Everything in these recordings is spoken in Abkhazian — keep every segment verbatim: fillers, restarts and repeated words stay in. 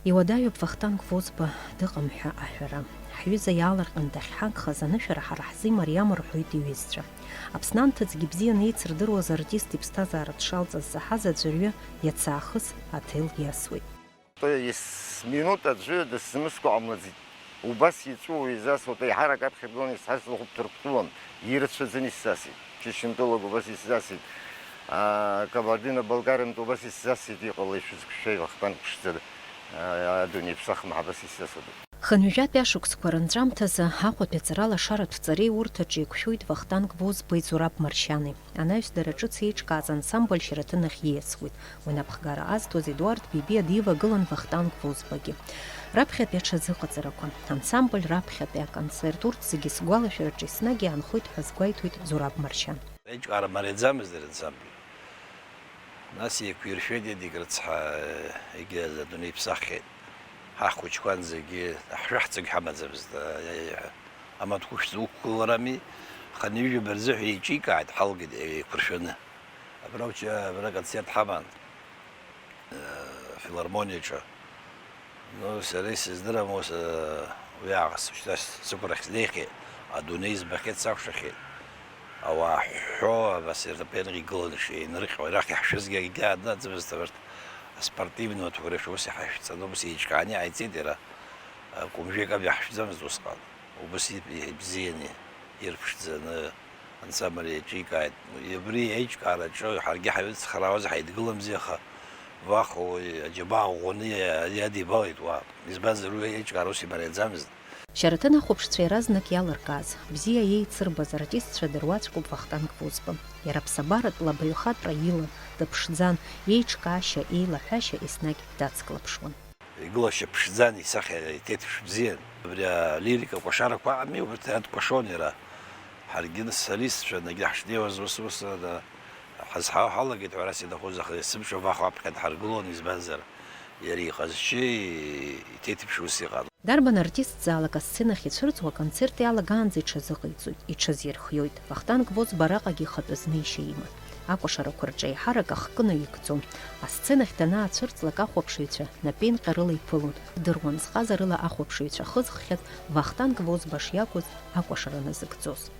Иуадаҩуп Вахтанг Возба дыҟам ҳәа аҳәара. Ҳҩыза иаалырҟьан дахьҳагхаз анышәара ҳара ҳзы имариам, рҳәоит иҩызцәа. Аԥсны анҭыҵгьы бзианы еицырдыруаз артист иԥсҭазаара дшалҵыз заҳаз аӡәырҩы иацы аахыс аҭел иасуеит. Есминуҭ аӡәы дысзымыскәа ҟамлаӡеит. Убас иҵәыуо изасуеит, еиҳарак аԥхьаргыланы исҳәаз лхәыԥ ҭырқәтәылан, ирацәаӡаны исзасит. Џьашьынтәылак убас исзасит. Аа, Кабардино-Балкариантә убас исзасит, иҟалеи шәызқәшәеи Вахтанг ԥшӡа, аа, адунеи ԥсахмаҳа абас исзасуеит. Хынҩажәатәи ашықәсқәа рынҵәамҭазы Аҟәатәи аҵаралашаратә ҵареи урҭ аҿы еиқәшәоит Вахтанг Возбеи Зураб Маршьани. Анаҩс дара ҿыц еиҿкааз ансамбль Шьараҭын ахь ииасуеит. Уи напхгара азҭоз Едуард Бибиа дивагылан Вахтанг Возбагьы. Раԥхьатәи аҽазыҟаҵарақәа, ансамбль раԥхьатәи аконцерт, урҭ зегьы сгәалашәараҿы еснагь иаанхоит ҳәа азгәеиҭоит Зураб Маршьан. Аиҿкаара мариаӡамызт ари ансамбль. Нас еиқәиршәеит Едик рыцҳа, егьи адунеи иԥсаххьеит. Ҳахәыҷқәан зегьы, ҳшәаҳҵагь ҳамаӡамызт, амаҭәа уқәшәҵ-, уқәгыларами, хынҩажәаба рзыҳәа еиҿикааит, ҳалгеит еиқәыршәаны. Абра уча-, абра концерт ҳаман, э, филармониаҿы. Ну, сара исыздырам ус, э, уи аахыс шьҭа сықәрахь снеихьеит, адунеи збахьеит, сакәшахьеит. Ауаа ҳәҳәо, абас ирнапеинҟьа игыланы шеинырҟьо, арахь иаҳшәызгьы акгьы аанаӡамызт, абарҭ аспортивный маҭәақәа рышә ус иҳашәҵаны, ус еиҿкааны иааиҵеит иара. Кәымжәык ами иаҳшәӡамызт усҟан. Убас иб-, ибзианы, ирԥшӡаны ансамбль еиҿикааит. Абри аиҿкаараҿы ҳаргьы ҳаҩыцхраауаз ҳаидгыламзи, аха Вахо уи аџьабаа ӷәӷәаны иа-, иадибалеит уа. Избанзар, уи аиҿкаара ус имариаӡамызт. Шьараҭын ахәаԥшцәа иаразнак иалыркааз, бзиа еицырбаз артистцәа дыруаӡәкуп Вахтанг Возба. Иара ԥсабаратә лабаҩхатәра илан, дыԥшӡан, иеиҿкаашьа, еилаҳәашьа еснагь дацклаԥшуан. Игылашьа ԥшӡан, исахьа иҭеиҭԥш бзиан. Абри алирика кәашарақәа ыҟами, убарҭ ирыдкәашон иара. Ҳаргьы солистцәа, егьи ҳшнеиуаз ус-ус, ада, ҳазҳауа ҳалагеит ҳәа ас иаҭахуз, аха есымша Вахо аԥхьа дҳаргылон, избанзар, иара иҟазшьеи иҭеиҭԥши ус иҟан. Дарбан артистзаалак асценахь ицәырҵуа аконцерт иалагаанӡа иҽазыҟаиҵоит, иҽазирхиоит. Вахтанг Возба араҟагьы ихатәы знеишьа иман. Акәашарақәа рҿы еиҳарак ахкы наигӡон. Асценахь данаацәырҵлак ахәаԥшыҩцәа напеинҟьарыла иԥылон, дыруан зҟазарыла ахәаԥшыҩцәа хызххьаз Вахтанг Возба шиакәыз акәашара назыгӡоз.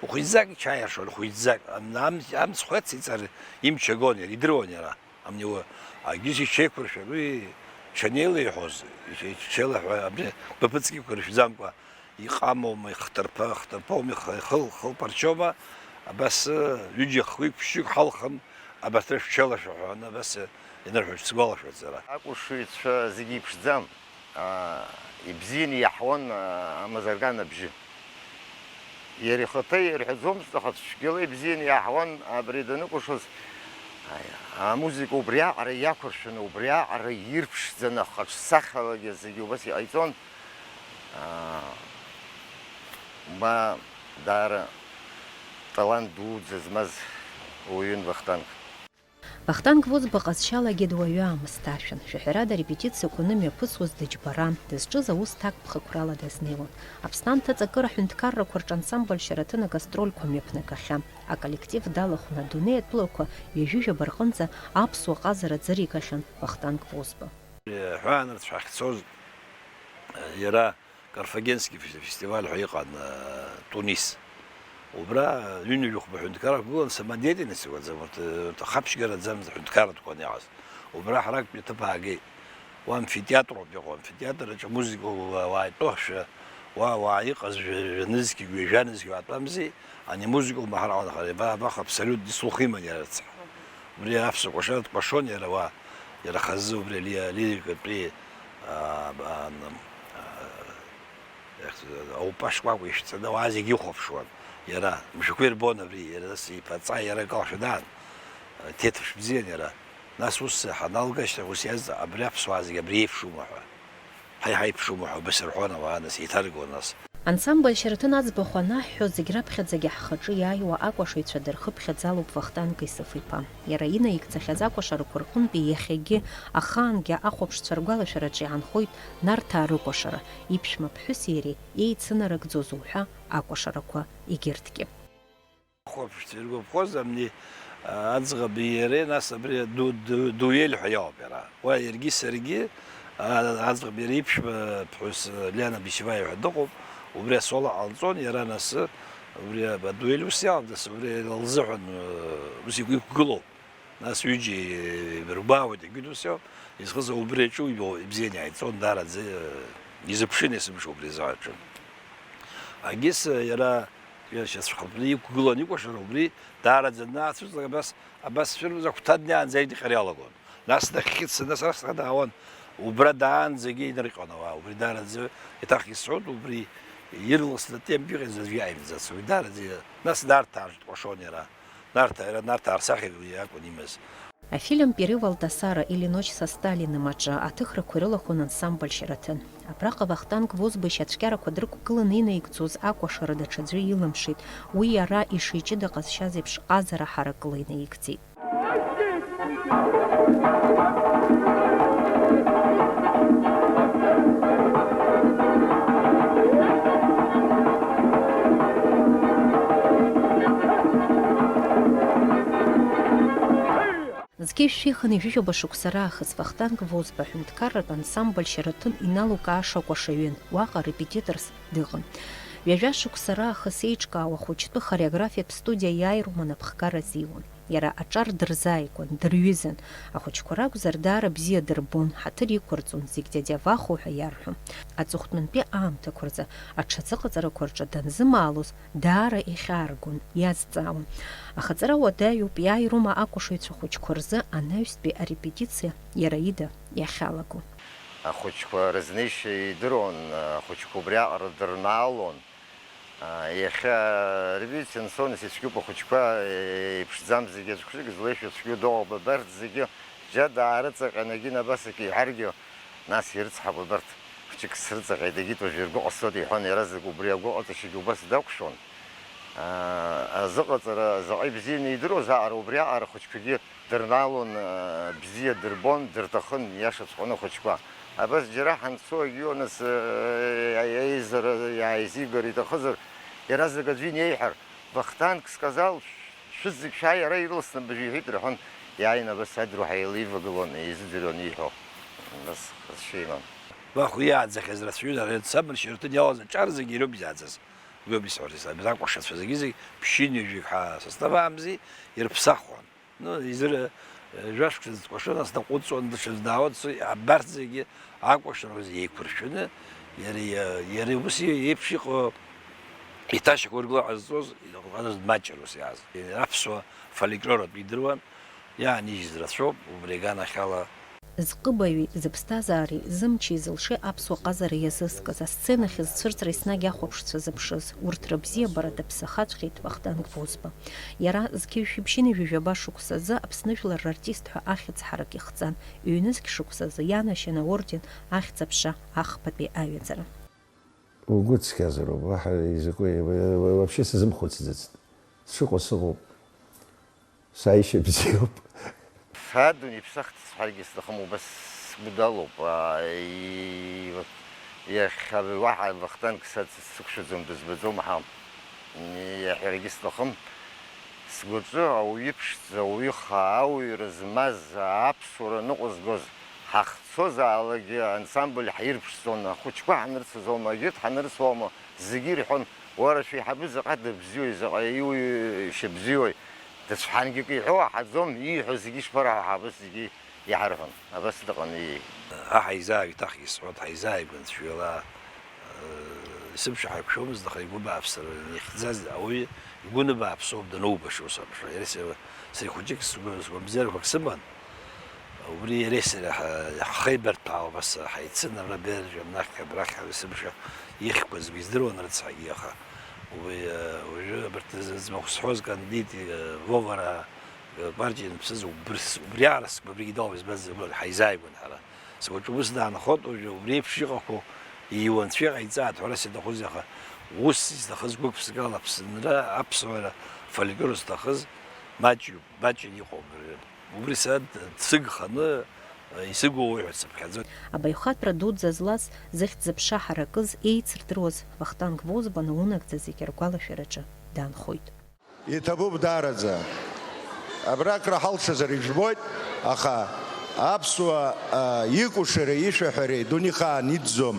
Хәиӡак ичаиашон, хәиӡак. Ам-, ам-, амцхә ацицар имч агон иара, идыруан иара. Амни уа, агьыс иҽеиқәыршәар, уи чанеила иҳәоз, ичеилаҳәа, абри баԥыцк иқәыршәӡамкәа иҟамоума, ихҭырԥа-, ихҭырԥоума, ихы-, ихыл-, ихылԥарчома, абас, ы, ҩыџьа хҩык-ԥшьҩык ҳалхын, абарҭ рышәҽеилашәа ҳәа, аны абас, ы, инырҳәоит, сгәалашәоит сара. Акәашаҩцәа зегьы иԥшӡам. Аа, ибзианы иаҳауан, аа, амазарган абжьы. Иара ихаҭа ирҳәаӡомызт, аха цәгьала ибзианы иаҳауан абри даныкәашоз. Аи, амузыка убриаҟара иақәыршәаны, убриаҟара ирԥшӡаны, хаҿсахьалагьы зегьы убас иҟаиҵон. Аа, ма даара талант дуӡӡа змаз уаҩын Вахтанг. Вахтанг Возба ҟазшьалагьы дуаҩы аамысҭашәан, шәаҳәарада, арепетициақәа анымҩаԥысуаз дыџьбаран, дызҿыз аус ҭакԥхықәрала дазнеиуан. Аԥсны анҭыҵ акыр аҳәынҭқаррақәа рҿы ансамбль Шьараҭын агастрольқәа мҩаԥнагахьан. Аколлектив далахәны адунеи атәылақәа ҩажәижәаба рҟынӡа аԥсуа ҟазара ӡыригахьан Вахтанг Возба. Ҳәаанырцә ҳахьцоз, иара Карфагенский фе-, фестиваль ҳәа иҟан, э, Тунис. Убра ҩынҩажәи хәба ҳәынҭқаррақәа гылан, самодеятельность ыҟаӡам, урҭ, э, урҭ ахаԥшьгараӡамызт, ҳәынҭқарратә акәын иҟаз. Убра ҳарак ҩаҭыԥ аагеит. Уа амфитеатр ауп иҟоу, амфитеатр аҿы амузыка уа-, уааитәо ҳшәа, уа, уа иҟаз жәа-, жәанызқьҩык, ҩажәанызқьҩык уаатәамзи, ани амузыка умаҳар ҟалахар, еибаабах абсолютно слух иман иара рыцҳа. Убри аԥсуа кәашара дкәашон иара уа, иара хазы убри али-, алирикатәи, а, а, а, Ех, аупа шкәакәа ишәҵаны ауаа зегьы ихәаԥшуан. Иара, мшәақәа ирбон абри, иара нас иԥаҵа иара акалашәа даан, ҭеҭԥш бзиан иара. Нас ус ҳаналга ашьҭахь ус иазҵаа, абри аԥсуаа зегьы абри еиԥшума ҳәа. Ҳаи, ҳаиԥшума ҳәа убас ирҳәон ауаа, нас еиҭаргон нас. Ансамбль Шьараҭын аӡбахә анаҳҳәо, зегь раԥхьаӡагьы ҳхаҿы иааиуа акәашаҩцәа дырхыԥхьаӡалоуп Вахтанг Исыф-иԥа. Иара инаигӡахьаз акәашарақәа рҟынтәи иахьагьы, ахаангьы ахәаԥшцәа ргәалашәараҿы иаанхоит Нарҭаа рыкәашара, иԥшәма ԥҳәыси иареи еицынарыгӡоз уҳәа акәашарақәа егьырҭгьы. Хәаԥшцәа иргәаԥхоз амни, а, аӡӷаби иареи, нас абри ду-, ду-, дуель ҳәа иоуп иара. Уа иаргьы саргьы, а, аӡӷаби иареи иԥшәма ԥҳәыс, а, Лиана Бичеваиа ҳәа дыҟоуп, убри асоло ҟалҵон, иара нас, а, убри а-, адуель ус иалдас, убри лзыҳәан, а, ус игәы иқәгылоуп. Нас ҩыџьа иргәаауеит, егьи ус иоуп. Изхыз убри аҿы уи ибзианы иааиҵон, даараӡа, а, изыԥшын есымша убри азы аҿы. Агьыс, а, иара Иашьацәхатәны иқәгылан икәашара убри даараӡа данаацәыҵлак, абас, абас цәырымза агәҭа днеиаанӡа идҟьара иалагон. Нас нахьхьи дцаны сара схы даауан, убра даанӡагьы инарҟьон ауаа, убри даараӡа еиҭах исҳәоит, убри ирласны темп иҟаз аӡәгьы иааимҵац, убри даараӡа, нас Нарҭаа рҿы дкәашон иара. Нарҭаа, иара Нарҭаа рсахьа уи акәын имаз. Афильм Пери Валдасара или Ночь со Сталиным аҿы аҭыхрақәа ирылахәын ансамбль Шьараҭын. Абраҟа Вахтанг Возба ишьацәкьарақәа дрықәгыланы инаигӡоз акәашара даҽаӡәы илымшеит, уи иара ишиҷыда ҟазшьаз еиԥш ҟазара ҳаракыла инаигӡеит. Зқьи жәшәи хынҩажәи жәаба шықәса раахыс Вахтанг Возба ҳәынҭқарратә ансамбль Шьараҭын иналукааша акәашаҩын, уаҟа репетиторс дыҟан. Ҩажәа шықәса раахыс еиҿкаау ахәыҷтәы хореографиатә студиа иааируан аԥхгара азиуан. Иара аҿар дырзааигәан, дырҩызан. Ахәыҷқәа ракәзар, даара бзиа дырбон, ҳаҭыр иқәырҵон, зегь дядя Вахо ҳәа иарҳәон. Аҵыхәтәантәи аамҭақәа рзы аҽазыҟаҵарақәа рҿы данзымаалоз, даара ихьааргон, иазҵаауан. Ахаҵара уадаҩуп, иааирума акәашаҩцәа хәыҷқәа рзы анаҩстәи арепетициа иара ида иахьалаго. Ахәыҷқәа рызнеишьа идыруан, ахәыҷқәа убриаҟара дырнаалон. Иахьа арепетициа анцо, нас ицәгьоуп ахәыҷқәа, еиԥшӡам зегьы, аӡә хәыҷык злеишәа цәгьоу дыҟоуп, абарҭ зегьы џьа даарыҵаҟьан, егьи абас акы иҳәаргьы, нас ирыцҳауп абарҭ. Хәыҷык срыҵаҟьеит, егьит уажә иргәы ҟасҵоит, иҳәон иаразнак, убри агәы ҟаҵашьагьы убас дақәшәон. Аа, азыҟаҵара заҟа ибзианы идыруаз аҟара, убри аҟара ахәыҷқәагьы дырнаалон, аа, бзиа дырбон, дырҭахын, иашаҵәҟьаны ахәыҷқәа. Абас џьара ҳанцо егьиуаназ, аа, аизара иааизигар иҭахызар, иаразнак аӡәы инеиҳәар, Вахтанг сказал, шәызегь шәааи, ара ирласны абыржәы иҳәеит рҳәон, иааины абас адруҳәа еилеивагылон, еизыӡырҩуан ииҳәо. Нас ҟазшьа имам. Вахо иааӡахьаз рацәаҩын, ари Шьараҭын иалаз аҿар зегьы ироуп изааӡаз. Уи ауп исҳәарц, абри акәашацәа зегьы-зегь ԥшьынҩажәик ҳәа состав аамзи, ирыԥсахуан. Ну, изыр-, жәашықәса дкәашо, нас даҟәыҵуан, даҽаӡә даауан, дцоит, абарҭ зегьы акәашара еиқәыршәаны, иара, иа-, иара ус еиԥш иҟоу иҭашьақәыргыла ҟазҵоз, иҟаз маҷыр ус иааз. Аԥсуа фольклор атәы идыруан, иаанижьыз рацәоуп, убри аганахьала. Зҟыбаҩи, зыԥсҭазаареи, зымчи зылшеи аԥсуа ҟазара иазызкыз, асценахь зцәырҵра еснагь ахәаԥшцәа зыԥшыз, урҭ рыбзиабара даԥсахаҵәҟьеит Вахтанг Возба. Иара зқьи жәшәи ԥшьынҩажәи жәаба шықәсазы Аԥсны жәлар рартист ҳәа ахьӡ ҳарак ихҵан, ҩнызқь шықәсазы ианашьан аорден Ахьӡ-аԥша Ахԥатәи аҩаӡара. Угәы цқьазароуп, уаҳа изакәи, вообще сазымхәыцӡацт. Сшыҟоу сыҟоуп. Сааишьа бзиоуп. Садунеи ԥсахт сҳәаргьы сҭахым, убас сгәы далоуп. Аа, и-, вот, иахьа уаҳа Вахтанг са сықәшәаӡом, дызбаӡом, ҳа, иаҳәарагьы сҭахым. Сгәаҿы ауаҩы ԥшӡа, ауаҩы хаа, ауаҩра змаз, аԥсуара ныҟәызгоз, ҳахцозаалакгьы ансамбль ҳирԥшӡон, ахәыҷқәа ҳанырцозоума, егьырҭ ҳанырцоума, зегьы ирҳәон, уара шәеиҳабы заҟа дыбзиои, заҟа иуишьа бзиои, дацәҳангьы акы иҳәо аҳаӡом, ииҳәо зегьы ишԥараҳәо, ҳабыс зегьы иҳарҳәон, абас дыҟан, ии. Аҳ аизааигәа, еиҭах исҳәоит, ҳаизааигәан цәгьала, э, исымшәа ҳаиқәшәомызт, аха игәы бааԥсра ихьӡаз ауаҩы игәы ныбааԥсоуп данубаша ус аԥшра. Иара сара, сара хәыҷык сгәы, сгәабзиарақәак сыман, убри иареи сареи ҳа-, ҳхеибарҭәаауа абас ҳаицын, абра Бержа, абнахь, абрахь, есымша ихьқәа зегьы издыруан рыцҳагьы, аха уи, э, уажәы абарҭ зыӡбахә сҳәоз Кандид, э, Вовара, Кәарҷиа ианԥсыз убри, убриаҟара сгәы абригьы дауп избаз, ҳаизааигәан ҳара. Сгәаҿы ус даанхоит уажәы, убри еиԥш иҟақәоу ииуанцәа иҟаиҵааит ҳәа ара саҭахузеи, аха ус изҭахыз гәык-ԥсыкала Аԥсынра, аԥсуара, фольклор зҭахыз маҷҩуп, маҷын иҟоуп. Убри са д-, дсыгханы, исыгу уаҩ ҳәа сыԥхьаӡоит. Абаҩхатәра дуӡӡа злаз, зыхьӡ-зыԥша ҳаракыз, еицырдыруаз Вахтанг Возба наунагӡа зегьы ргәалашәараҿы даанхоит. Иҭабуп даараӡа. Абра акраҳалшазар ижәбоит, аха аԥсуа, а, икәшареи ишәаҳәареи дунеихаан иӡӡом.